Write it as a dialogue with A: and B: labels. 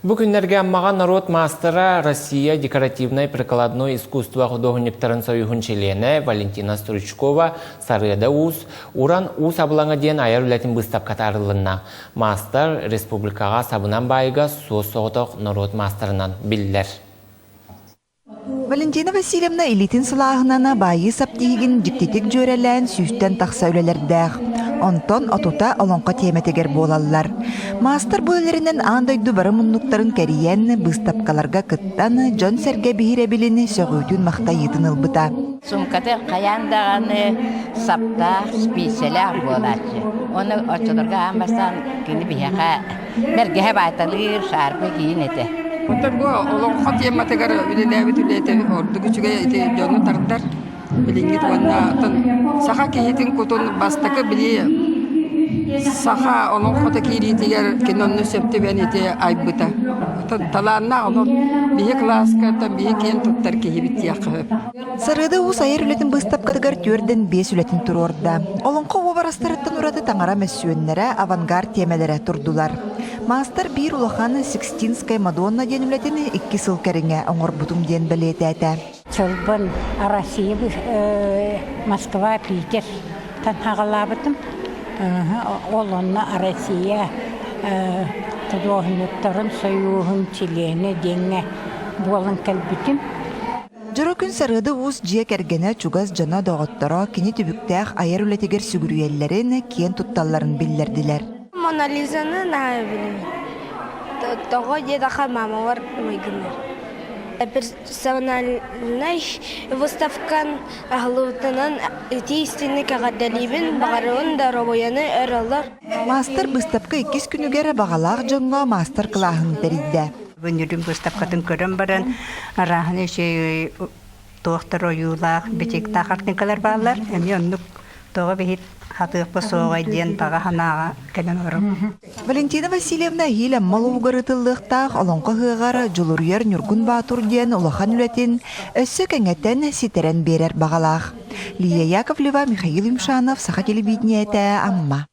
A: Бу күннэргэ Аммаҕа норуот маастара Россия декоративнай-прикладной искусство худуоһунньуктарын союһун чилиэнэ Валентина Стручкова Сарыада Уус, Уран Уус абылаҥа диэн айар үлэтин быыстапката арыллынна. Маастар республикаҕа сабынан баайыга суос-соҕотох норуот маастарынан биллэр.
B: Валентина Васильевна илиитин сылааһынан баайыы сап тиһигин дьиктитик дьүөрэлээн сүүстэн тахса үлэлэрдээх. Онтон отута олоҥхо тиэмэтигэр буолаллар. Маастар бу үлэлэринэн аан дойду бары муннуктарын кэрийэн, быыстапкаларга кыттан, дьон-сэргэ биһирэбилин, сөҕүүтүн-махтайыытын ылбыта.
C: Суумката хайаан даҕаны саптаах, списсэлээх буолааччы. Ону оччолорго аан бастаан кини биһиэхэ Бэргэһэ баайталыыр, шаарпы киин этэ.
D: Оттон бу олоҥхо тематыгар үлэлээбит үлэтэ ордук үчүгэй ити дьону тардар. Билиҥҥит уонна оттон саха киһитин кутун бастакы били саха олоҥхото киириитигэр кини онно сөп түбэн ити айбыта. Оттон талааннаах онон биһи кылааска оттон биһи киэн туттар киһибит диэххэ сөп.
B: Сарыада Уус айар үлэтин быыстапкатыгар түөрдэн биэс үлэтин туруорда. Олоҥхо уобарастарыттан ураты таҥара мөссүөннэрэ, авангард тиэмэлэрэ турдулар. Маастар биир улахан Сикстинская Мадонна диэн үлэтин икки сыл кэриҥэ оҥорбутум диэн бэлиэтээтэ.
E: Сылбын Россия Москва, Питер хаҕалаабытым. Ол онно Россия худуоһунньуктарын сойууһун чилиэнэ диэҥҥэ буолан кэлбитим.
B: Дьоро күн Сарыада Уус дьиэ кэргэнэ, чугас дьоно, доҕотторо кини түбүктээх айар үлэтигэр сүгүрүйэллэрин, киэн тутталларын биллэрдилэр.
F: Мона Лизаны наһаа билэбин. Тоҕо диэтэххэ мамалар майгыннар. Персональнай выставкан аһылыбытынан итии истиҥник эҕэрдэлиибин, баҕарабын доруобуйаны өр олор.
B: Маастар быыстапка иккис күнүгэр баҕалаах дьоҥҥо маастар-кылааһын тэрийдэ.
G: Бүнүрүн быыстапкатын көрөн баран, арааһын үчүгэй туохтар ойуулаах, бичиктаах артыҥкалар бааллар. Эмиэ оннук тоҕо биһит хатыахпа суоҕай диэн баҕа санааҕа кэлэн олоробун.
B: Валентина Васильевна эһиил Амма улууһугар ыытыллыахтаах Олоҥхо ыһыаҕар Дьулуруйар Ньургун Баатур диэн улахан үлэтин өссө кэҥэтэн, ситэрэн биэрэр баҕалаах. Лия Яковлева, Михаил Юмшанов, Саха телевидениетэ, Амма.